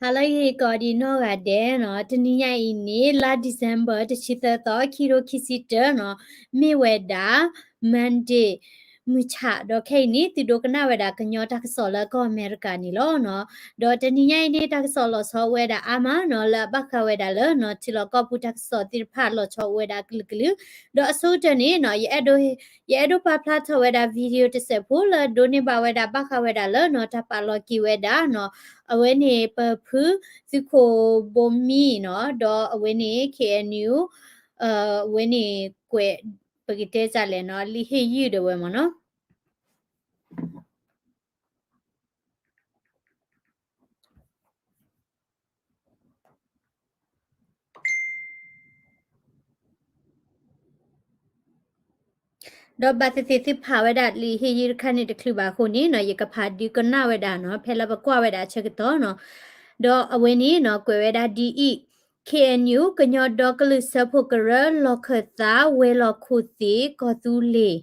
ဟါလၢအဂ့ၤကိးဒံးနီၢ်ဂၤဒဲးနီၤ, တနံၤညါအံၤန့ၣ် လါ December တဆံသၢသီ ခံကထိခံဆံတၢနီၤ, မ့ၢ်ဝဲဒၣ် Monday မုၢ်ဆၣ်, ဒီးခဲအံၤန့ၣ် သုဒိကနၣ်ဝဲဒၣ်ကညီတၢ်ကစီၣ်လၢကီၢ်အမဲရကၤန့ၣ်လီၤနီၤ. ဒီးတနံၤညါအံၤန့ၣ် တၢ်ကစီၣ်လီၤဆီအိၣ်ဝဲဒၣ်အါမးနီၤ, လၢအဘၣ်ဃးဝဲဒၣ်လၢနီၤ ထံလီၢ်ကီၢ်ပူၤတၢ်ကစီၣ်သ့ၣ်တဖၣ်လီၤဆီအိၣ်ဝဲဒၣ်ကလုာ်ကလုာ်, ဒီးအဆိကတၢၢ်န့ၣ်နီၤ ယအဲၣ်ဒိး ယအဲၣ်ဒိးပာ်ဖျါထီၣ်ဝဲဒၣ် video တစဲးဖိလၢဒိးန့ၢ်ဘၣ်ဝဲဒၣ်ဘၣ်ဃးဝဲဒၣ်လၢနီၤ တၢ်ပာ်လီၤက့ၤဝဲဒၣ်နီၤ, အဝဲန့ၣ်ပဖု သုးခိၣ်ဘိမံနီၤ, ဒီးအဝဲန့ၣ် KNU အဝဲန့ၣ်ကွဲး ပကတဲစၢ်လဲၣ်နီၤ လံာ်ဟ့ၣ်ယုၢ်ဒၣ်ဝဲမ့ၢ်နီၤ. ဒီးဘၣ်သ့ၣ်သ့ၣ်သုဖးဝဲဒၣ်လံာ်ဟ့ၣ်ယုၢ်တခါန့ၣ်တချုးဘၣ်အဃိန့ၣ်နီၤ, ယကဖးဒုးကနၣ်ဝဲဒၣ်နီၤ ဖဲလၢပကွၢ်ဝဲဒၣ်အဆၢကတီၢ်နီၤ. ဒီးအဝဲန့ၣ်နီၤ ကွဲးဝဲဒၣ်ဒ်အံၤ, KNU ကညီဒီကလုာ်စၢဖှိၣ်ကရၢ လီၢ်ခၢၣ်သးဝဲၤလီၢ်ခိၣ်သ့ၣ်ကီၢ်သူလ့ၤ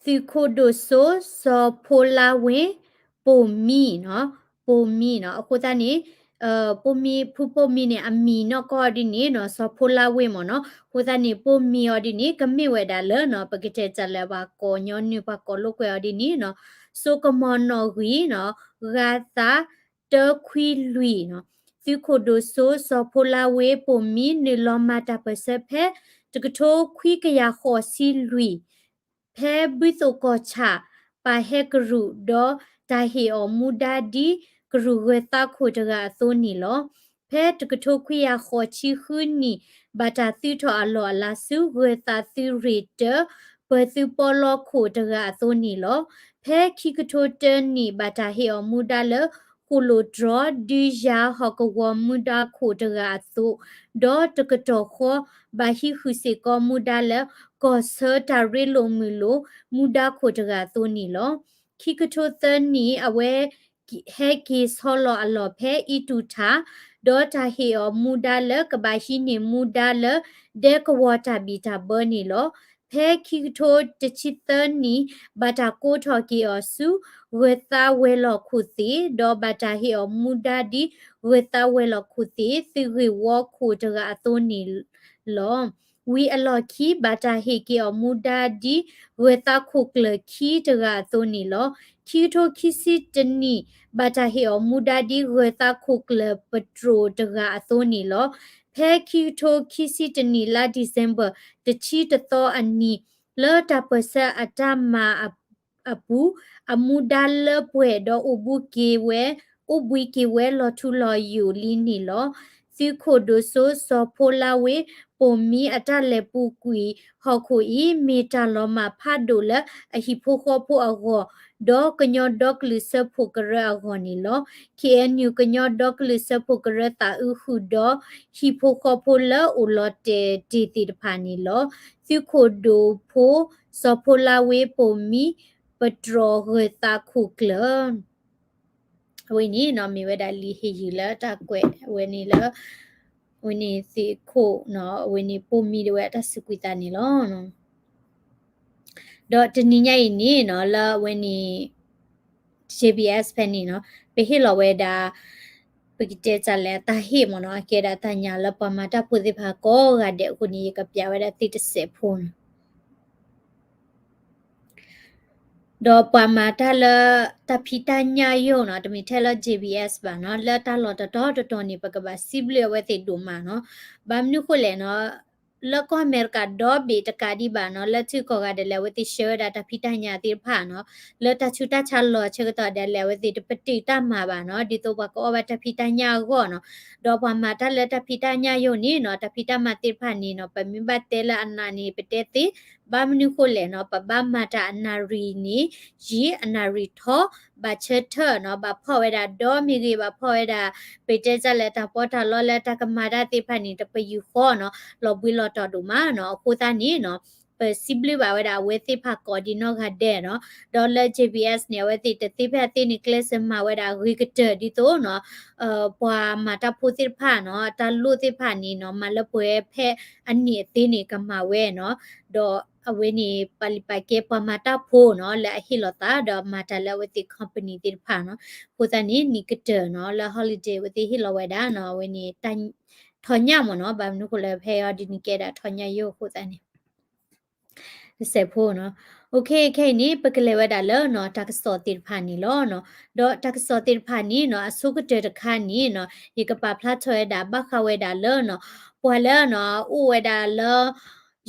သုးခိၣ်ဒိၣ်စိ စီၤဖိလါဝ့ ပိာ်မံနီၤ, ပိာ်မံနီၤ. အဃိသတးန့ၣ် ပိာ်မံ ဖုပိာ်မံန့ၣ် အမံၤနီၢ်ကီၢ်အီၤဒ်န့ၣ်နီၤ စီၤဖိလါဝ့မ့ၢ်နီၤ. အဃိသတးန့ၣ် ပိာ်မံအီၤဒ်န့ၣ် ကမ့ၢ်ဝဲဒၣ်လၢနီၤ ပကတဲစၢ်လၢပှၤကိးညီနုၢ် ပှၤကိးလိာ်ကွဲအီၤဒ်န့ၣ်နီၤ စိကမီၤနီၣ်ဂံၢ်နီၤ ဂၤသး တၢခွံလွံၢ်နီၤ. သုးခိၣ်ဒိၣ်စိ စီၤဖိလါဝ့ ပိာ်မံ နုာ်လီၤမၤတၢ်ပၢၢ်ဆၢဖဲ တကထိခွံကယၤဃိးဆံလွံၢ် ဖဲဘုသိၣ်ကီၢ်ဆၣ် ပာ်ဟဲကရူၢ် ဒီးတၢ်ဟ့ၣ်အီၤမူဒါဒ် ကရူၢ်ဂၢၤသးခိၣ်တဂၤအသိးန့ၣ်လီၤ. ဖဲတကထိခွံကယၤဃိးဆံဃုနံၣ် ဘၣ်တၢ်သုးထီၣ်အလီၢ်အလၤဆူ ဂၢၤသးသုးရ့ၣ်တၢ ပၢၤသုးပီလီခိၣ်တဂၤအသိးန့ၣ်လီၤ. ဖဲခံကထိတၢနံၣ် ဘၣ်တၢ်ဟ့ၣ်အီၤမူဒါလၢ ဃိၣ်လိာ်တြီၤ ဒုးယၤဟီၣ်ကဝီၤမူဒါခိၣ်တဂၤအသိး, ဒီးတကတီၢ်ဃီ ဘၣ်ဟံးဃုာ်စ့ၢ်ကီးမူဒါလၢ ကီၢ်ဆၢတၢ်ရ့လိာ်မုာ်လိာ် မူဒါခိၣ်တဂၤအသိးန့ၣ်လီၤ. ခံကထိသၢနံၣ် အဝဲ ဟဲက့ၤဆီလီၤအလီၢ်ဖဲအံးတူၢ်ထၣ်, ဒီးတၢ်ဟ့ၣ်အီၤမူဒါလၢကဘၣ်ဟံးန့ၢ်မူဒါလၢ ဒဲကဝီၤတၢ်ဘံၣ်တၢ်ဘၢန့ၣ်လီၤ. ဖဲခံကထိတဆံသၢနံၣ် ဘၣ်တၢ်ကိးထီၣ်က့ၤအီၤဆူ ဂၢၤသးဝဲၤလီၢ်ခိၣ်သ့ၣ်, ဒီးဘၣ်တၢ်ဟ့ၣ်အီၤမူဒါဒ် ဂၢၤသးဝဲၤလီၢ်ခိၣ်သ့ၣ် သုးဂ့ၢ်ဝီခိၣ်တဂၤအသိးန့ၣ်လီၤ. ဝံၤအလီၢ်ခံ ဘၣ်တၢ်ဟ့ၣ်က့ၤအီၤမူဒါဒ် ဂၢၤသးခိၣ်ကျၢၢ်ခံတဂၤအသိးန့ၣ်လီၤ. ခံကထိခံဆံတနံၣ် ဘၣ်တၢ်ဟ့ၣ်အီၤမူဒါဒ် ဂၢၤသးခိၣ်ကျၢၢ်ပတြိာ်တဂၤအသိးန့ၣ်လီၤ. ဖဲခံကထိခံဆံတနံၣ် လါ December တဆံတသီအနံၤ လၢတၢ်ပၢၢ်ဆၢအတၢ်မၤအ အပူၤ အမူဒါလၢပှဲၤဒီးအိၣ်ဘှံးက့ၤဝဲ အိၣ်ဘှံးက့ၤဝဲလီၤထူလီၤယိာ်လံန့ၣ်လီၤ. သုးခိၣ်ဒိၣ်စိ စီၤဖိလါဝ့ ပိာ်မံအတၢ်လဲၤပူၤကွံာ်ဟီၣ်ခိၣ်အံၤ မ့ၢ်တၢ်လီၤမၢ်ဖးဒိၣ်လၢအဟံၣ်ဖိဃီဖိအဂီၢ် ဒီးကညီဒီကလုာ်စၢဖှိၣ်ကရၢအဂီၢ်န့ၣ်လီၤ. KNU ကညီဒီကလုာ်စၢဖှိၣ်ကရၢသးအုးဃုာ်ဒီး ဟံၣ်ဖိဃီဖိလၢအိၣ်လီၤတဲာ်တ့ၢ်သ့ၣ်တဖၣ်န့ၣ်လီၤ. သုးခိၣ်ဒိၣ်ဖိ စီၤဖိလါဝ့ ပိာ်မံ ပတြီၤဂၢၤသးခိၣ်ကျၢၢ် အဝဲန့ၣ်နီၤ မ့ၢ်ဝဲဒၣ်လံာ်ဟ့ၣ်ယုၢ်လၢတၢ်ကွဲးဝဲန့ၣ်လၢ အဝဲန့ၣ်သုးခိၣ်နီၤ အဝဲန့ၣ်ပိာ်မံဒၣ်ဝဲအတၢ်စူးကွံာ်သးန့ၣ်လီၤ. ဒီးတနံၤညါအံၤန့ၣ်နီၤ လၢအဝဲန့ၣ် JBS ဖဲန့ၣ်နီၤ ပဟ့ၣ်လီၤဝဲဒၣ် ပကတဲစၢ်လဲၣ် တၢ်ဟ့ၣ်မ့ၢ်နီၤ အကဲဒၣ်တၢ်ညါလၢပှၤမၤတၢ်ဖိသ့ၣ်တဖၣ်ကိးဂၤဒဲးအဃိန့ၣ် ယကပြးဝဲဒၣ်သုတစဲးဖိနီၤ. ဒီးပှၤမၤတၢ်လၢတၢ်ဖံးတၢ်ညၣ်ယိာ်နီၤ တမ့ၢ်ထဲလၢ JBS ဘၣ်နီၤ လၢတၢ်လီၢ်တတီၤတတီၤန့ၣ် ပကဘၣ်စံးဘျုးအဝဲသ့ၣ်ဒိၣ်မးနီၤ. ဘၣ်မနုၤဃိလဲၣ်နီၤ လၢကီၢ်အမဲရကၤဒီဘ့ၣ်တကးဒံးဘၣ်နီၤ လၢထံကီၢ်ဂၤဒဲးလဲၣ် အဝဲသ့ၣ်ဆှၢဝဲဒၣ်တၢ်ဖံးတၢ်ညၣ်သ့ၣ်တဖၣ်နီၤ လၢတၢ်ဆူးတၢ်ဆါလီၤအဆၢကတီၢ်ဒဲးလဲၣ် အဝဲသ့ၣ်တပတုာ်တၢ်မၤဘၣ်နီၤ ဒ်သိးပှၤကအီၣ်ဘၣ်တၢ်ဖံးတၢ်ညၣ်အဂီၢ်နီၤ. ဒီးပှၤမၤတၢ်လၢတၢ်ဖံးတၢ်ညၣ်ယိာ်န့ၣ်နီၤ တၢ်ဖံးတၢ်မၤသ့ၣ်တဖၣ်န့ၣ်နီၤ ပမ့ၢ်ဘၣ်တဲလၢအနးန့ၣ် ပတဲသ့ ဘၣ်မနုၤဃိလဲၣ်နီၤ ပဘၣ်မၤတၢ်အနၣ်ရံၣ်န့ၣ် ယံာ်အနၣ်ရံၣ်ထီ ဘၣ်ဆၢထၢၣ်နီၤ ဘၣ်ဖီၣ်ဝဲဒၣ်ဒီမ့ၢ်ဂ့ၤ ဘၣ်ဖီၣ်ဝဲဒၣ် ပတဲစၢ်လၢတၢ်ပီးတၢ်လီလၢတၢ်ကမၤတၢ်သ့ၣ်တဖၣ်န့ၣ် တပယူာ်ဃီနီၤ လီၤဘှံးလီၤတီၤဒိၣ်မးနီၤ. အဃိသတးန့ၣ်နီၤ ပစံးဘျုးဘၣ်ဝဲဒၣ်အဝဲသ့ၣ်တဖၣ်ကိးဒံးနီၢ်ဂၤဒဲးနီၤ. ဒီးလၢ JBS န့ၣ် အဝဲသ့ၣ်တသ့ဖဲအသ့န့ၣ် ကျဲးစၢးမၤဝဲဒၣ်အဂ့ၤကတၢၢ်ဒ်သိးနီၤ ပှၤမၤတၢ်ဖိသ့ၣ်တဖၣ်နီၤ တၢ်လိၣ်သ့ၣ်တဖၣ်န့ၣ်နီၤ မၤလၢပှဲၤဖဲအနံၣ်အသ့န့ၣ် ကမၤဝဲနီၤ. ဒီး အဝဲန့ၣ် ပာ်လုၢ်ပာ်ကဲပှၤမၤတၢ်ဖိနီၤ လၢအဟ့ၣ်လီၤသး ဒီးမၤတၢ်လၢအဝဲသ့ၣ် company သ့ၣ်တဖၣ်နီၤ. အဃိသတးန့ၣ် နံၣ်ကတၢၢ်နီၤ လၢ holiday အဝဲသ့ၣ်ဟ့ၣ်လီၤဝဲဒၣ်နီၤ အဝဲန့ၣ် ထီညၣ်မ့ၢ်နီၤ. ဘၣ်မနုၤဃိလၢဖဲအံၤဒ်န့ၣ်ကဲဒၣ်ထီညၣ်ယိာ်အဃိသတးန့ၣ် ကစဲးဖိနီၤ. အခဲအံၤခဲအံၤန့ၣ် ပကလဲၤဝဲဒၣ်လၢနီၤ တၢ်ကစီၣ်သ့ၣ်တဖၣ်န့ၣ်လီၤနီၤ. ဒီးတၢ်ကစီၣ်သ့ၣ်တဖၣ်န့ၣ်နီၤ အဆိကတၢၢ်တခါန့ၣ်နီၤ ယကပာ်ဖျါထီၣ်ဝဲဒၣ် ဘၣ်ဃးဝဲဒၣ်လၢနီၤ ပှၤလၢနီၤ အိၣ်ဝဲဒၣ်လၢ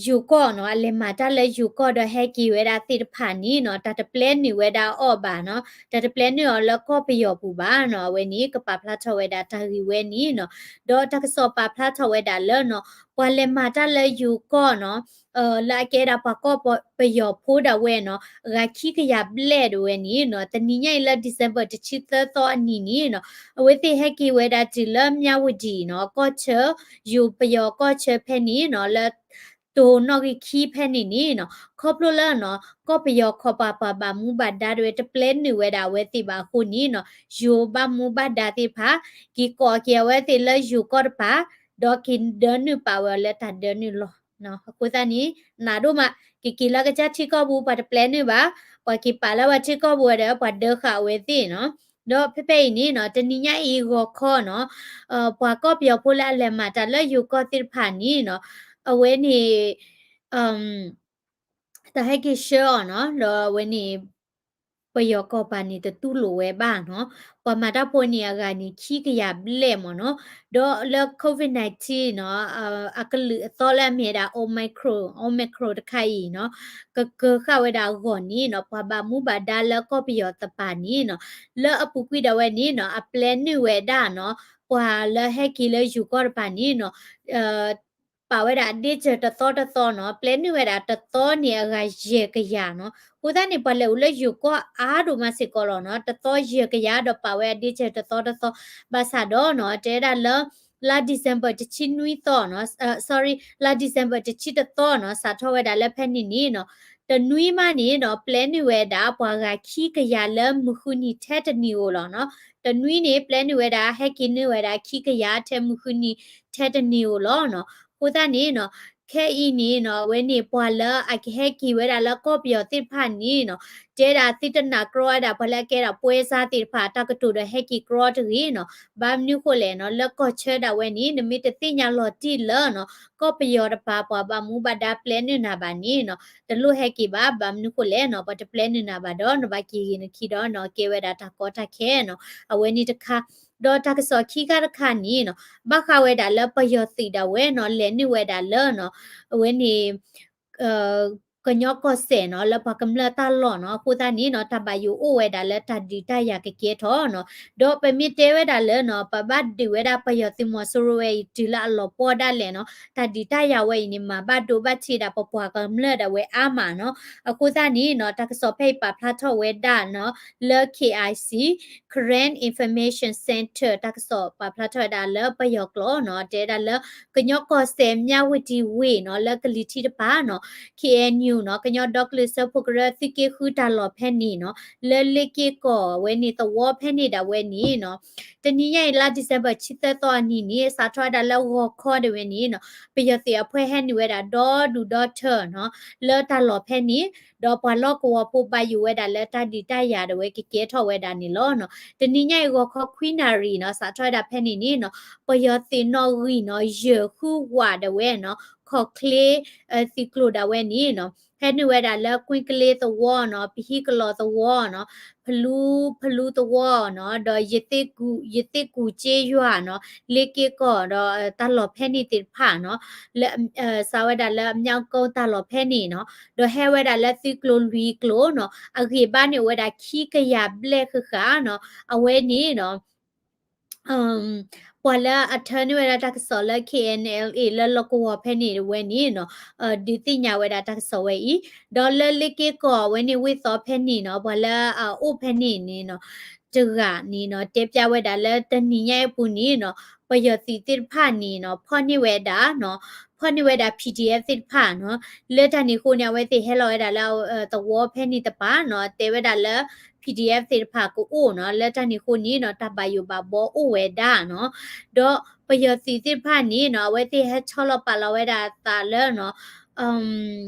ယိၤကီၢ်နီၤ အလဲၤမၤတၢ်လၢယိၤကီၢ်ဒီးဟဲက့ၤဝဲဒၣ်သ့ၣ်တဖၣ်န့ၣ်နီၤ တၢ်တပျဲနုာ်ဝဲဒၣ်အီၤဘၣ်နီၤ တၢ်တပျဲနုာ်အီၤလၢကီၢ်ပယီၤပူၤဘၣ်နီၤ. အဝဲန့ၣ် ကပာ်ဖျါထီၣ်ဝဲဒၣ်တၢ်ဂ့ၢ်ဝဲန့ၣ်နီၤ. ဒီးတၢ်ကစီၣ်ပာ်ဖျါထီၣ်ဝဲဒၣ်လၢနီၤ ပှၤလဲၤမၤတၢ်လၢယိၤကီၢ်နီၤ လၢအကဲဒၣ်ပှၤကီၢ်ပယီၤဖိဒၣ်ဝဲနီၤ အဂၤခံကယၤဘျဲၣ်ဒၣ်ဝဲန့ၣ်နီၤ တနံၤညါအံၤလၢ December တဆံသၢသီအနံၤန့ၣ်နီၤ အဝဲသ့ၣ်ဟဲက့ၤဝဲဒၣ်တုၤလၢ မြဝတီ နီၤ ကီၢ်ဆၢ ယိၤပယီၤကီၢ်ဆၢဖဲန့ၣ်နီၤ လၢ တိၤနီၣ်ဂံၢ်ခံဖဲန့ၣ်န့ၣ်နီၤ ခီဖျိလၢနီၤ ကီၢ်ပယီၤခီပၤပှၤဘၣ်မူဘၣ်ဒါဒၣ်ဝဲ တပျဲနုာ်ဝဲဒၣ်အဝဲသ့ၣ်ဘၣ်အဃိန့ၣ်နီၤ ယိၤဘၣ်မူဘၣ်ဒါသ့ၣ်တဖၣ် က့ၤကိးက့ၤအဝဲသ့ၣ်လၢယိၤကီၢ်တပၤ ဒီးက့ၤဒၢနုာ်ပာ်ဝဲအီၤလၢတၢ်ဒၢနုာ်လီၢ်နီၤ. အဃိသတးန့ၣ် နးဒိၣ်မး က့ၤက့ၤလၢကစၢ်ထံကီၢ်ပူၤ ပှၤတပျဲနုာ်ဘၣ် ပှၤက့ၤပာ်လၢပှၤထံကီၢ်ပူၤဝဲဒီး ပှၤဒၢဃာ်အဝဲသ့ၣ်နီၤ. ဒီးဖဲဖဲအံၤန့ၣ်နီၤ တနံၤညါအံၤဂီၤခီနီၤ ပှၤကီၢ်ပယီၤဖိလၢအလဲၤမၤတၢ်လၢယိၤကီၢ်သ့ၣ်တဖၣ်န့ၣ်နီၤ အဝဲန့ၣ် တၢ်ဟဲက့ၤဆှၢအီၤနီၤ ဒီးအဝဲန့ၣ် ပယီၤကီၢ်ပၤန့ၣ်တတူၢ်လိာ်ဝဲဘၣ်နီၤ. ပှၤမၤတၢ်ဖိန့ၣ်အဂၤန့ၣ်ခံကယၤဘျဲၣ်မ့ၢ်နီၤ. ဒီးလၢ COVID nineteen နီၤ အကလုာ်အသီလၢအမ့ၢ်ဝဲဒၣ် Omicron Omicron တခါအံၤနီၤ ကကၢၤဃာ်ဝဲဒၣ်အဂီၢ်န့ၣ်နီၤ ပှၤဘၣ်မူဘၣ်ဒါလၢကီၢ်ပယီၤသ့ၣ်တဖၣ်န့ၣ်နီၤ လၢအပူၤကွံာ်ဒၣ်ဝဲန့ၣ်နီၤ အပျဲနုာ်ဝဲဒၣ်နီၤ ပှၤလၢဟဲက့ၤလၢယိၤကီၢ်တဖၣ်န့ၣ်နီၤ ပာ်ဝဲဒၣ်အဒ့စၢၤတသီတသီနီၤ ပျဲနုာ်ဝဲဒၣ်တသီန့ၣ်အဂၤယဲၢ်ကယၤနီၤ. အဃိသတးန့ၣ် ပှၤလဲၤအိၣ်လၢယိၤကီၢ်အါဒိၣ်မးစ့ၢ်ကီးလီၤနီၤ တသီယဲၢ်ကယၤဒီးပာ်ဝဲအဒ့စၢၤတသီတသီ ဘၣ်ဆၣ်ဒီးနီၤ တဲဝဲဒၣ်လၢ လါ December တဆံနွံသီနီၤ sorry လါ December တဆံတသီနီၤ စးထီၣ်ဝဲဒၣ်လၢဖဲန့ၣ်န့ၣ်နီၤ တနွံမးန့ၣ်နီၤ ပျဲနုာ်ဝဲဒၣ်ပှၤဂၤခံကယၤလၢမုၢ်ဃုနံၤထဲတနံၤဧိၤလီၤနီၤ. တနွံန့ၣ် ပျဲနုာ်ဝဲဒၣ် ဟဲက့ၤနုာ်ဝဲဒၣ်ခံကယၤထဲမုၢ်ဃုနံၤထဲတနံၤဧိၤလီၤနီၤ. အဃိသတးန့ၣ်နီၤ ခဲအံၤန့ၣ်နီၤ အဝဲန့ၣ်ပှၤလၢအကဟဲက့ၤဝဲဒၣ်လၢကီၢ်ပယီၤသ့ၣ်တဖၣ်န့ၣ်နီၤ တဲဒၣ်သုတနာ်ကြီဝဲဒၣ် ပှၤလၢအကဲဒၣ်ပွဲစားသ့ၣ်တဖၣ် တၢ်ကတိၤဒီးဟဲက့ၤကြီတဂ့ၤနီၤ. ဘၣ်မနုၤဃိလဲၣ်နီၤ လၢကီၢ်ဆၢဒၣ်ဝဲန့ၣ် နမ့ၢ်တသ့ၣ်ညါလီၤတံၢ်လၢနီၤ ကီၢ်ပယီၤတပၤ ပှၤဘၣ်မူဘၣ်ဒါပျဲနုာ်နၤဘၣ်န့ၣ်နီၤ တလိၣ်ဟဲက့ၤဘၣ်. ဘၣ်မနုၤဃိလဲၣ်နီၤ ပှၤတပျဲနုာ်နၤဘၣ်ဒီး နဘၣ်က့ၤဂ့ၤနခံဒီးနီၤ ကဲဝဲဒၣ်တၢ်ကီတၢ်ခဲနီၤ အဝဲန့ၣ်တခါ ဒီးတၢ်ကစီၣ်ခံခါတခါန့ၣ်နီၤ ဘၣ်ဃးဝဲဒၣ်လၢပယီၤသုးဒၣ်ဝဲနီၤ လဲၤနုာ်ဝဲဒၣ်လၢနီၤ အဝဲန့ၣ် ကညီကီၢ်စဲၣ်နီၤ လၢပှၤကမျၢၢ်တၢ်လီၢ်နီၤ အဃိသတးန့ၣ်နီၤ တၢ်ဘၣ်ယိၣ်အိၣ်ဝဲဒၣ်လၢတၢ်ဒုးတၢ်ယၤကကဲထီၣ်နီၤ ဒီးပမ့ၢ်တဲဝဲဒၣ်လၢနီၤ ပဘၣ်ဒုးဝဲဒၣ်ပယီၤသုးမီၤစိရိၤဝဲအံၤ တုၤလၢအလီၤပှီၢ်ဒၣ်လဲာ်နီၤ တၢ်ဒုးတၢ်ယၤဝဲအံၤန့ၣ် မၤဘၣ်ဒိဘၣ်ထံးဒၣ်ပပှၤကမျၢၢ်ဒၣ်ဝဲအါမးနီၤ အဃိသတးန့ၣ်နီၤ တၢ်ကစီၣ်ဖဲအံၤပာ်ဖျါထီၣ်ဝဲဒၣ်နီၤ လၢ K I C Karen Information Center တၢ်ကစီၣ်ပာ်ဖျါထီၣ်ဝဲဒၣ်လၢပယီၤကျိာ်နီၤ တဲဝဲဒၣ်လၢ ကညီကီၢ်စဲၣ် မြဝတီဝ့ၢ်နီၤ လၢကလံၤထံးတပၤနီၤ K N U နီၤ ကညီဒီကလုာ်စၢဖှိၣ်ကရၢ သုးက့ဃုတၢ်လီၢ်ဖဲန့ၣ်နီၤ လၢလ့က့ကီၢ်ဝဲန့ၣ်သဝီဖဲန့ၣ်ဒၣ်ဝဲန့ၣ်နီၤ တနံၤညါအံၤလါ December တဆံသၢသီအနံၤန့ၣ် စးထီၣ်ဝဲဒၣ်လၢဂီၤခီဒၣ်ဝဲန့ၣ်နီၤ ပယီၤသုးအဖှဲဟဲနုာ်ဝဲဒၣ်ဒီဒူၣ်ဒီထၢနီၤ လၢတၢ်လီၢ်ဖဲန့ၣ် ဒီးပှၤလီၢ်ကဝီၤဖိဘၣ်ယိၣ်ဝဲဒၣ်လၢတၢ်ဒုးတၢ်ယၤဒၣ်ဝဲကကဲထီၣ်ဝဲဒၣ်န့ၣ်လီၤနီၤ. တနံၤညါအံၤဂီၤခီခွံနၣ်ရံၣ်နီၤ စးထီၣ်ဝဲဒၣ်ဖဲန့ၣ်န့ၣ်နီၤ ပယီၤသုးနီၣ်ဂံၢ်နီၤ ယဲၢ်ဃုဝးဒၣ်ဝဲနီၤ ခီၣ်ချ့သံကျိၤဒၣ်ဝဲန့ၣ်နီၤ ဟဲနုာ်ဝဲဒၣ်လၢကွ့ကလ့သဝီနီၤ ပဟံကလီၤသဝီနီၤ ဖလူ ဖလူသဝီနီၤ ဒီးယသ့ၣ်ကူၣ် ယသ့ၣ်ကူၣ်ကၠ့ယွၤနီၤ လ့က့ကီၢ်ဒီးတၢ်လီၢ်ဖဲန့ၣ်သ့ၣ်တဖၣ်နီၤ လၢ စးဝဲဒၣ်လၢအမြောက်ကုန်းတၢ်လီၢ်ဖဲန့ၣ်နီၤ ဒီးဟဲဝဲဒၣ်လၢသံကျိၤလွံၢ်ကျိၤနီၤ အဂံၢ်ဘါန့ၣ်အိၣ်ဝဲဒၣ်ခံကယၤဘျဲၣ်ဃၣ်ဃၣ်နီၤ အဝဲန့ၣ်နီၤ ပှၤလၢအထၢန့ၢ်ဝဲဒၣ်တၢ်ကစီၣ်လၢ K N L A လၢလီၢ်ကဝီၤဖဲန့ၣ်ဝဲန့ၣ်နီၤ ဒုးသ့ၣ်ညါဝဲဒၣ်တၢ်ကစီၣ်ဝဲအံၤ ဒီးလၢလ့က့ကီၢ်ဝဲန့ၣ်ဝ့ၢ်သီဖဲန့ၣ်နီၤ ပှၤလၢအအိၣ်ဖဲန့ၣ်န့ၣ်နီၤ တဂၤန့ၣ်နီၤ တဲပျါဝဲဒၣ်လၢတနံၤညါအံၤအပူၤန့ၣ်နီၤ ပယီၤသုးသ့ၣ်တဖၣ်န့ၣ်နီၤ ဖီၣ်န့ၢ်ဝဲဒၣ်နီၤ ဖီၣ်န့ၢ်ဝဲဒၣ် P D F သ့ၣ်တဖၣ်နီၤ လၢတၢ်န့ၣ်အဃိန့ၣ် အဝဲသ့ၣ်ဟဲလီၤဝဲဒၣ်လၢသဝီဖဲန့ၣ်တပၤနီၤ တဲဝဲဒၣ်လၢ P D F သ့ၣ်တဖၣ်ကအိၣ်နီၤ လၢတၢ်န့ၣ်အဃိန့ၣ်နီၤ တၢ်ဘၣ်ယိၣ်ဘၣ်ဘှီအိၣ်ဝဲဒၣ်နီၤ ဒီးပယီၤသုးသ့ၣ်တဖၣ်န့ၣ်နီၤ အဝဲသ့ၣ်ဟဲဆီလီၤပာ်လီၤဝဲဒၣ်အသးလၢနီၤ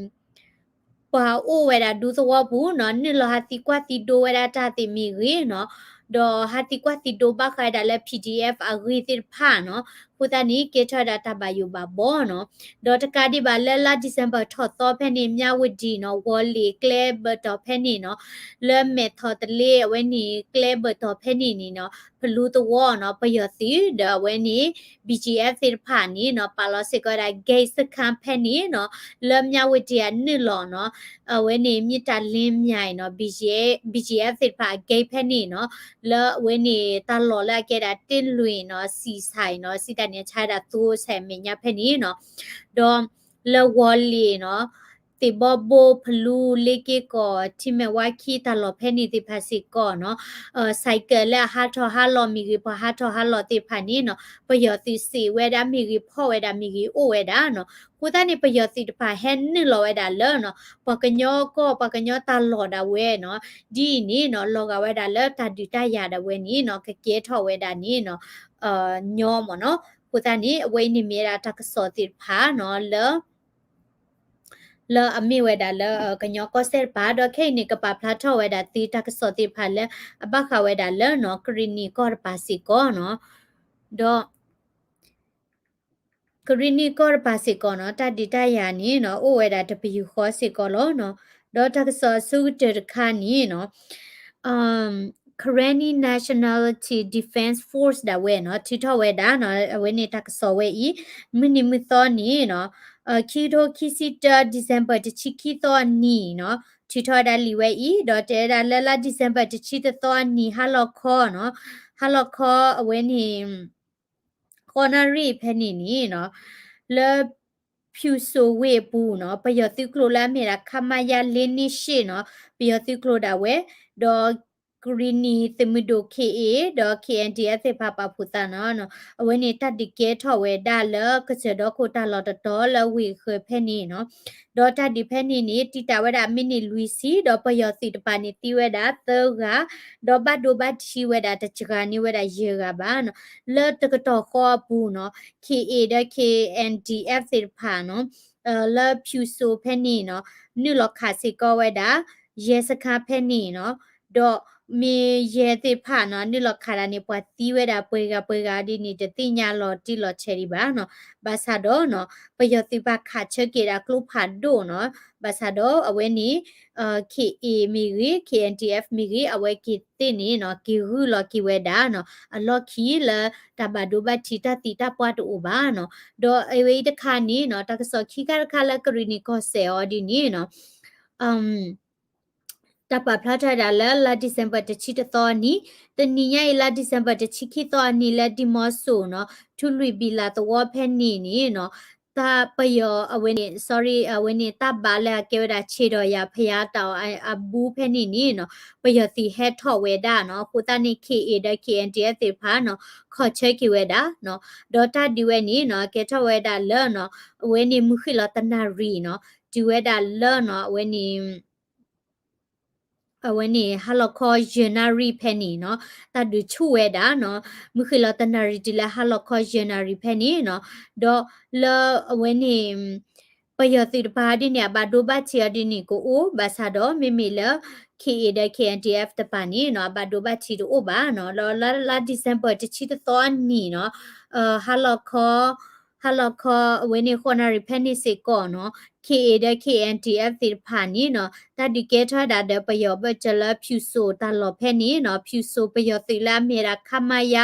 ပှၤအိၣ်ဝဲဒၣ်ဒူသဝီပူၤနီၤ နုာ်လီၤဟးသံကွၢ်သံဒိးဝဲဒၣ်တၢ်သ့ၣ်မ့ၢ်ဂ့ၤနီၤ, ဒီးဟးသံကွၢ်သံဒိးဘၣ်ဃးဝဲဒၣ်လၢ PDF အဂ့ၢ်သ့ၣ်တဖၣ်နီၤ, အဃိသတးန့ၣ် ကဲထီၣ်ဝဲဒၣ်တၢ်ဘၣ်ယိၣ်ဘၣ်ဘီနီၤ, ဒီးတကးဒံးဘၣ်လၢလါ December ထီၣ်သီဖဲန့ၣ် မြဝတီနီၤ ဝီၤလ့ၤကျဲဘၢၣ်တီၤဖဲန့ၣ်နီၤ, လၢမဲၢ်ထီၣ်တလ့အဝဲန့ၣ် ကျဲဘၢၣ်တီၤဖဲန့ၣ်န့ၣ်နီၤ ဖလူသဝီနီၤ ပယီၤသုးဒီးအဝဲန့ၣ် BGF သ့ၣ်တဖၣ်န့ၣ်နီၤ ပာ်လီၤစ့ၢ်ကီးဝဲဒၣ် gate စခန်းဖဲန့ၣ်နီၤ, လၢမြဝတီအနုာ်လီၤနီၤ, အဝဲန့ၣ် မြစ်တာလင်းမြစ်နီၤ BGF သ့ၣ်တဖၣ်အ gate ဖဲန့ၣ်နီၤ, လၢအဝဲန့ၣ်တၢ်လီၢ်လၢအကဲဒၣ်တ့လွံၢ်နီၤ စံးဆၢနီၤ စံးတၢ်န့ၣ်ဆါဒၣ်သိဆဲးမဲာ်ညါဖဲန့ၣ်နီၤ, ဒီးလၢဝီၤလ့ၤနီၤ သ့ၣ်ဘီဘိဖလူလ့က့ကီၢ် ထံမဲာ်ဝါခံတၢ်လီၢ်ဖဲန့ၣ်သ့ၣ်တဖၣ်စ့ၢ်ကီးနီၤ, အ cycle လၢအဟးထီၣ်ဟးလီၤမ့ၢ်ဂ့ၤ ပှၤဟးထီၣ်ဟးလီၤသ့ၣ်တဖၣ်န့ၣ်နီၤ ပယီၤသုးစံးဝဲဒၣ်မ့ၢ်ဂ့ၤ ဖီၣ်ဝဲဒၣ်မ့ၢ်ဂ့ၤ အိၣ်ဝဲဒၣ်နီၤ, အဃိသတးန့ၣ် ပယီၤသုးတဖၣ်ဟဲနုာ်လီၤဝဲဒၣ်လၢနီၤ ပှၤကညီကီၢ် ပှၤကညီတၢ်လီၢ်ဒၣ်ဝဲနီၤ, ဒ်အံၤန့ၣ်နီၤ လီၤဂာ်ဝဲဒၣ်လၢတၢ်ဒုးတၢ်ယၤဒၣ်ဝဲန့ၣ်နီၤ ကကဲထီၣ်ဝဲဒၣ်န့ၣ်နီၤ ညီမ့ၢ်နီၤ, အဃိသတးန့ၣ် အဝဲအံၤန့ၣ်မ့ၢ်ဝဲဒၣ်တၢ်ကစီၣ်သ့ၣ်တဖၣ်နီၤ လၢ လၢအမ့ၢ်ဝဲဒၣ်လၢ ကညီကီၢ်စဲၣ်တပၤ ဒီးခဲအံၤန့ၣ် ကပာ်ဖျါထီၣ်ဝဲဒၣ်သုတၢ်ကစီၣ်သ့ၣ်တဖၣ်လၢအဘၣ်ဃးဝဲဒၣ်လၢနီၤ ကရံၣ်နံၣ်ကီၢ်တပၤစ့ၢ်ကီးနီၤ, ဒီး ကရံၣ်နံၣ်ကီၢ်တပၤစ့ၢ်ကီးနီၤ တၢ်ဒုးတၢ်ယၤန့ၣ်နီၤ အိၣ်ဝဲဒၣ်တပယူာ်ဃီစ့ၢ်ကီးလီၤနီၤ, ဒီးတၢ်ကစီၣ်အဆိကတၢၢ်တခါန့ၣ်နီၤ Karenni Nationality Defense Force ဒၣ်ဝဲနီၤ ထုးထီၣ်ဝဲဒၣ်နီၤ အဝဲန့ၣ်တၢ်ကစီၣ်ဝဲအံၤ မုၢ်နံၤမုၢ်သီန့ၣ်နီၤ ခံကထိခံဆံတၢ December တဆံခံသီအနံၤနီၤ ထုးထီၣ်ဝဲဒၣ်လံာ်ဝဲအံၤ ဒီးတဲဝဲဒၣ်လၢလါ December တဆံတသီအနံၤ ဟါလီၤခီနီၤ ဟါလီၤခီအဝဲန့ၣ် ဃိးနၣ်ရံၣ်ဖဲန့ၣ်န့ၣ်နီၤ လၢ ဖၠူစိၤဝ့ၢ်အပူၤနီၤ ပယီၤသုးကျိၤလၢအမ့ၢ်ဒၣ် ခမရ လေးနှစ်ရှစ်နီၤ ပယီၤသုးကျိၤဒၣ်ဝဲ ဒီးကရံၣ်နံၣ်သုးမုၢ်ဒိၣ် K A ဒီး K N D F သ့ၣ်တဖၣ်ပာ်ဖှိၣ်သးနီၤ အဝဲန့ၣ်တၢ်ဒုးကဲထီၣ်ဝဲဒၣ်လၢကစၢၢ်ဒီခိၣ်တၢ်လီၢ်တတီၤလၢဝ့ၢ်ဃၢၤဖဲန့ၣ်နီၤ ဒီးတၢ်ဒုးဖဲန့ၣ်န့ၣ် တံာ်တာ်ဝဲဒၣ်မံးနံးလွံၢ်ဆံ ဒီးပယီၤသုးတပၤန့ၣ်သံဝဲဒၣ်သၢဂၤ ဒီးဘၣ်ဒိဘၣ်ထံးဝဲဒၣ်တစှၤန့ၢ်ဝဲဒၣ်ယဲၢ်ဂၤဘၣ်နီၤ လၢတကတီၢ်ဃီအပူၤနီၤ K A ဒီး K N D F သ့ၣ်တဖၣ်နီၤ လၢဖၠူစိၤဖဲန့ၣ်နီၤ နုာ်လီၤခးစ့ၢ်ကီးဝဲဒၣ် ရဲစခန်းဖဲန့ၣ်နီၤ ဒီးမ့ၢ်ရဲသ့ၣ်တဖၣ်နီၤ နုာ်လီၤခးဒၣ်န့ၣ် ပှၤသံဝဲဒၣ်ပှဲၤဂၤပှဲၤဂၤဒ်န့ၣ် တသ့ၣ်ညါလီၤတံၢ်လီၤဆဲးဒံးဘၣ်နီၤ ဘၣ်ဆၣ်ဒီးနီၤ ပယီၤသုးတဖၣ်ခးဆၢက့ၤဒၣ်ကျိဖးဒိၣ်နီၤ ဘၣ်ဆၣ်ဒီးအဝဲန့ၣ် K A မ့ၢ်ဂ့ၤ K N D F မ့ၢ်ဂ့ၤ အဝဲက့ၤသ့ၣ်န့ၣ်နီၤ က့ၤဂုာ်လီၤက့ၤဝဲဒၣ်နီၤ အလီၢ်ခံလၢတၢ်ဘၣ်ဒိဘၣ်ထံးတၢ်သံတၢ်ပှၢ်တအိၣ်ဘၣ်နီၤ ဒီးအဝဲအံၤတခါန့ၣ်နီၤ တၢ်ကစီၣ်ခံခါတခါလၢကရံၣ်နံၣ်ကီၢ်စဲၣ်အီၤဒ်န့ၣ်နီၤ တၢ်ပာ်ဖျါထီၣ်ဝဲဒၣ်လၢလါ December တဆံတသီအနံၤ, တနံၤညါအံၤလါ December တဆံခံသီအနံၤလၢဒံမီစိၤနီၤ ထူလွံၢ်ဘံၣ်လးသဝီဖဲန့ၣ်န့ၣ်နီၤ တၢ်ပယီၤအဝဲန့ၣ် sorry အဝဲန့ၣ်တၢ်ဘါလၢအကဲဝဲဒၣ်ဆ့ဒီးယၤဖယါတၢ်အီၤအဘူးဖဲန့ၣ်န့ၣ်နီၤ ပယီၤသုးဟဲထီၣ်ဝဲဒၣ်နီၤ အဃိသတးန့ၣ် K A ဒီး K N D F သ့ၣ်တဖၣ်နီၤ ခီၣ်ဆၢက့ၤဝဲဒၣ်နီၤ ဒီးတၢ်ဒုးဝဲန့ၣ်နီၤ ကဲထီၣ်ဝဲဒၣ်လၢနီၤ အဝဲန့ၣ်မုၢ်ဃ့ၢ်လီၤတနၣ်ရံၣ်နီၤ တုၤဝဲဒၣ်လၢနီၤ အဝဲန့ၣ် အဝဲန့ၣ် ဟါလီၤခီယဲၢ်နၣ်ရံၣ်ဖဲန့ၣ်နီၤ တၢ်ဒုးဆူၣ်ဝဲဒၣ်နီၤ မုၢ်ဃ့ၢ်လီၤတနၣ်ရံၣ်တုၤလၢဟါလီၤခီယဲၢ်နၣ်ရံၣ်ဖဲန့ၣ်နီၤ ဒီးလၢအဝဲန့ၣ် ပယီၤသုးတပၤဒ်န့ၣ် အဘၣ်ဒိဘၣ်ထံးအီၤဒ်န့ၣ်ကအိၣ် ဘၣ်ဆၣ်ဒီးမ့မ့ၢ်လၢ K A ဒီး K N D F တပၤန့ၣ်နီၤ အဘၣ်ဒိဘၣ်ထံးတအိၣ်ဘၣ်နီၤ လၢလါ December တဆံတသီအနံၤနီၤ ဟါလီၤခီ ဟါလီၤခီအဝဲန့ၣ် ဃိးနၣ်ရံၣ်ဖဲန့ၣ်စ့ၢ်ကီးနီၤ K A ဒီး K N D F သ့ၣ်တဖၣ်န့ၣ်နီၤ တၢ်ဒုးကဲထီၣ်ဝဲဒၣ်ဒီးပယီၤဘၢၣ်စၢၤလၢဖၠူစိၤတၢ်လီၢ်ဖဲန့ၣ်နီၤ ဖၠူစိၤပယီၤသုးလၢအမ့ၢ်ဝဲဒၣ် ခမရ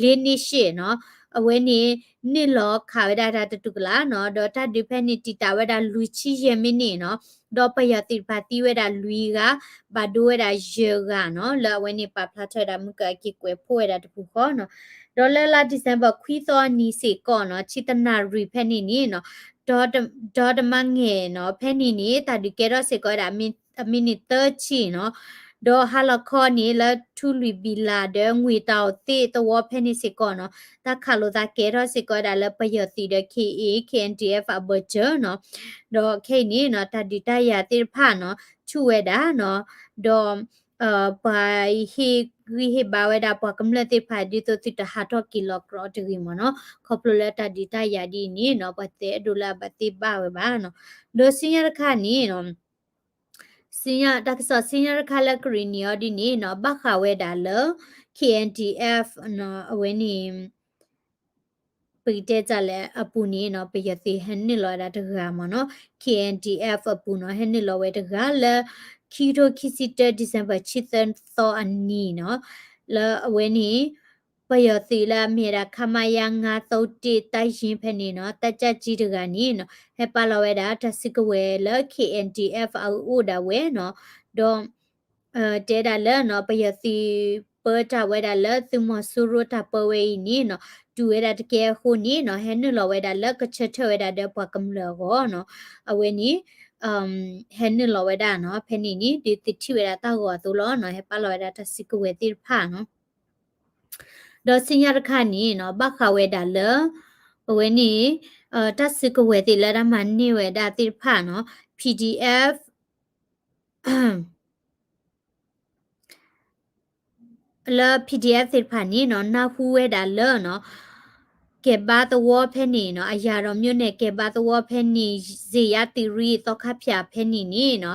လေးနှစ်ရှစ်နီၤ အဝဲန့ၣ် နုာ်လီၤခးဝဲဒၣ်တၢ်တတူၢ်ကလာ်နီၤ ဒီးတၢ်ဒုးဖဲန့ၣ်တံာ်တာ်ဝဲဒၣ်လွံၢ်ဆံယဲၢ်မံးနံးနီၤ ဒီးပယီၤသုးတဖၣ်သံဝဲဒၣ်လွံၢ်ဂၤ ဘၣ်ဒိဝဲဒၣ်ယဲၢ်ဂၤနီၤ လၢအဝဲန့ၣ်ပာ်ဖျါထီၣ်ဝဲဒၣ်မုၢ်ကက့ၤကွဲးဖှိၣ်ဝဲဒၣ်တပူၤဃီနီၤ ဒီးလၢလါ December ခွံသီအနံၤစ့ၢ်ကီးနီၤ ဆံတနၣ်ရံၣ်ဖဲန့ၣ်န့ၣ်နီၤ ဒီတမါငဲၢ်နီၤ ဖဲန့ၣ်န့ၣ် တၢ်ဒုးကဲထီၣ်စ့ၢ်ကီးဝဲဒၣ်အမံးနံးသၢဆံနီၤ ဒီးဟါလီၤခီန့ၣ် လၢထူလွံၢ်ဘံၣ်လးဒီးငွေတောင်သ့ၣ်သဝီဖဲန့ၣ်စ့ၢ်ကီးနီၤ တၢ်ခးလိာ်သးကဲထီၣ်စ့ၢ်ကီးဝဲဒၣ်လၢပယီၤသုးဒီး K A K N D F အဘၢၣ်စၢၤနီၤ ဒီးခဲအံၤန့ၣ်နီၤ တၢ်ဒုးတၢ်ယၤသ့ၣ်တဖၣ်နီၤ ဆူၣ်ဝဲဒၣ်နီၤ ဒီး ပှၤဟ့ၣ်ဂံၢ်ဟ့ၣ်ဘါဝဲဒၣ်ပှၤကမျၢၢ်သ့ၣ်တဖၣ် ဒ်သိးသုတဟးထီၣ်က့ၤလီၤကြီတဂ့ၤမ့ၢ်နီၤ ခီဖျိလၢတၢ်ဒုးတၢ်ယၤဒ်အံၤန့ၣ်နီၤ ပှၤတဲအဒိလၢအဘၣ်သ့ၣ်ဘၣ်ဝဲဘၣ်နီၤ ဒီးဆူညါတခါန့ၣ်နီၤ တၢ်ကစီၣ်ဆူညါတခါလၢကရံၣ်နံၣ်အီၤဒ်န့ၣ်နီၤ ဘၣ်ဃးဝဲဒၣ်လၢ K N D F နီၤ အဝဲန့ၣ် ပကတဲတၢ်လဲၣ်အပူၤန့ၣ်နီၤ ပယီၤသုးဟဲနုာ်လီၤဝဲဒၣ်တဂၤမ့ၢ်နီၤ K N D F အပူၤနီၤ ဟဲနုာ်လီၤဝဲတဂၤလၢ ခံကထိခံဆံတၢ December ခံသၢသီအနံၤနီၤ လၢအဝဲန့ၣ် ပယီၤသုးလၢအမ့ၢ်ဝဲဒၣ် ခမရ ငါးသုံးတစ် တပ်ရင်းဖဲန့ၣ်နီၤ တပ်ကြပ်ကြီးတဂၤန့ၣ်နီၤ ဟဲပာ်လီၤဝဲဒၣ်တၢ်စုကဝဲၤလၢ K N D F အအိၣ်ဒၣ်ဝဲနီၤ ဒီး တဲဒၣ်လၢနီၤ ပယီၤသုးပၢတၢ်ဝဲဒၣ်လၢသုးမီၤစိရိၤတၢ်ပၢဝဲအံၤန့ၣ်နီၤ တူၢ်ဝဲဒၣ်တကဲအဃိန့ၣ်နီၤ ဟဲနုာ်လီၤဝဲဒၣ်လၢကဆၢထၢၣ်ဝဲဒၣ်ဒီးပှၤကမျၢၢ်အဂီၢ်နီၤ အဝဲန့ၣ် ဟဲနုာ်လီၤဝဲဒၣ်နီၤ ဖဲန့ၣ်န့ၣ် ဒုးသထံၣ်ဝဲဒၣ်တၢ်ဂီၤအသိးလီၤနီၤ ဟဲပာ်လီၤဝဲဒၣ်တၢ်စုကဝဲၤသ့ၣ်တဖၣ်နီၤ ဒီးဆူညါတခါန့ၣ်နီၤ ဘၣ်ဃးဝဲဒၣ်လၢ အဝဲန့ၣ် တၢ်စုကဝဲၤသ့ၣ်လၢတၢ်မၤန့ၢ်ဝဲဒၣ်သ့ၣ်တဖၣ်နီၤ P D F လၢ P D F သ့ၣ်တဖၣ်န့ၣ်နီၤ နၢ်ဟူဝဲဒၣ်လၢနီၤ ကဲဘါသဝီဖဲန့ၣ်နီၤ အယၤဒီးမြို့နယ် ကဲဘါသဝီဖဲန့ၣ် ဇေယျသီရိ သီခါဖၠၣ်ဖဲန့ၣ်န့ၣ်နီၤ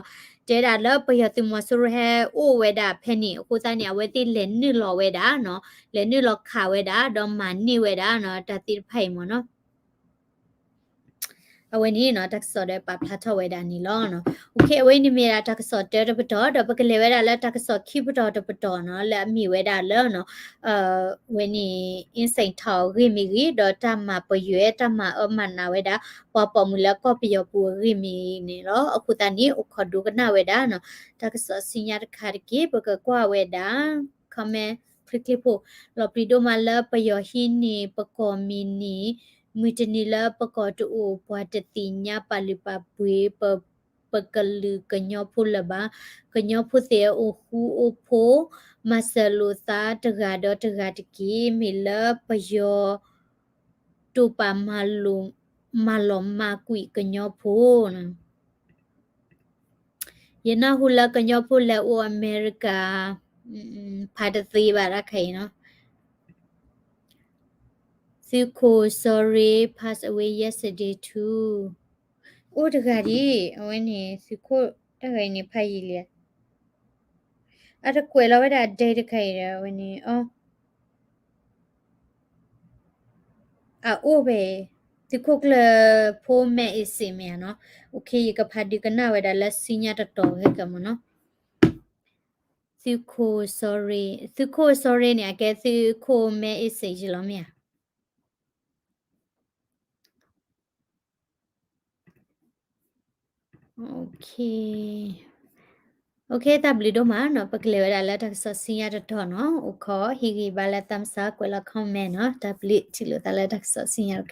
တဲဒၣ်လၢပယီၤသုးမီၤစိရိၤဟဲအိၣ်ဝဲဒၣ်ဖဲန့ၣ် အဃိသတးန့ၣ် အဝဲသ့ၣ်လဲၤနုာ်လီၤဝဲဒၣ်နီၤ လဲၤနုာ်လီၤခးဝဲဒၣ် ဒီးမၤန့ၢ်ဝဲဒၣ်နီၤ တၢ်သ့ၣ်တဖၣ်အံၤမ့ၢ်နီၤ အဝဲန့ၣ်နီၤ တၢ်ကစီၣ်ဒီးပာ်ဖျါထီၣ်ဝဲဒၣ်န့ၣ်လီၤ. Okay အဝဲန့ၣ်မ့ၢ်ဒၣ်တၢ်ကစီၣ်တၢတပတီၢ် ဒီးပကလဲၤဝဲဒၣ်လၢတၢ်ကစီၣ်ခံပတီၢ်တပတီၢ်နီၤ လၢအမ့ၢ်ဝဲဒၣ်လၢ ဝဲန့ၣ် အ့စ့ၣ်ထီၣ်အဂ့ၢ်မ့ၢ်ဂ့ၤ ဒီးတၢ်မၤပယွဲ တၢ်မၤအၢမၤနးဝဲဒၣ် ပှၤပိာ်မုၣ်လၢကီၢ်ပယီၤပူၤအဂ့ၢ်မ့ၢ်ဂ့ၤန့ၣ်လီၤ. အဃိသတးန့ၣ် အိၣ်ခိးဒိကနၣ်ဝဲဒၣ်နီၤ တၢ်ကစီၣ်ဆူညါတခါတက့ၢ် ပကကွၢ်ဝဲဒၣ် comment ချ့ချ့ဖိ လီၤပျံၤဒိၣ်မးလၢပယီၤဟံးန့ၢ်ပကီၢ်မံၤန့ၣ် မုၢ်တနံၤလၢပကီၢ်တအိၣ် ပှၤတသ့ၣ်ညါပာ်လုၢ်ပာ်ပှ့ၤ ပကလုာ်ကညီဖိလၢၤဘၣ်. ကညီဖိသ့ၣ်အိၣ်ဃူအိၣ်ဖိး မၤစၢၤလိာ်သးတဂၤဒီးတဂၤတက့ၢ်. မ့ၢ်လၢပယီၤ တိာ်ပာ်မၤလိာ် မၤလီၤမၢ်ကွံာ်ကညီဖိ ယနၢ်ဟူလၢကညီဖိလဲၤအိၣ်အမဲရကၤ ဖးတသ့ဘၣ်တၢ်ခဲအံၤနီၤ. သုးခိၣ် sorry pass away yesterday too. အိၣ်တဂၤဒံး အဝဲန့ၣ် သုးခိၣ် တၢ်ဂၤအံၤန့ၣ် ဖးယံာ်လံ. အတကွဲးလီၤဝဲဒၣ်အဒဲတခါအံၤဒီး အဝဲန့ၣ် အအိၣ်ဖဲ သုးခိၣ်ကျၢၢ်ဖိမဲအ့စ့ၣ်မ့ၢ်ဧါနီၤ. Okay ယကဖးဒုးကနၣ်ဝဲဒၣ်လၢဆူညါတတီၤဂ့ၤကမ့ၢ်နီၤ. သုးခိၣ် sorry သုးခိၣ် sorry န့ၣ် အကဲသုးခိၣ်မဲအ့စ့ၣ်ယံၤလီၤမ့ၢ်ဧါ. Okay okay တၢ်ဘျုးဒိၣ်မးနီၤ ပကလဲၤဝဲဒၣ်လၢတၢ်ကစီၣ်ဆူညါတတီၤနီၤ. အိၣ်ခိးဟ့ၣ်ဂံၢ်ဘါလၢ thumbs up ကွဲးလီၤ comment နီၤ. တၢ်ဘျုးထံၣ်လိာ်သးလၢတၢ်ကစီၣ်ဆူညါတခါ.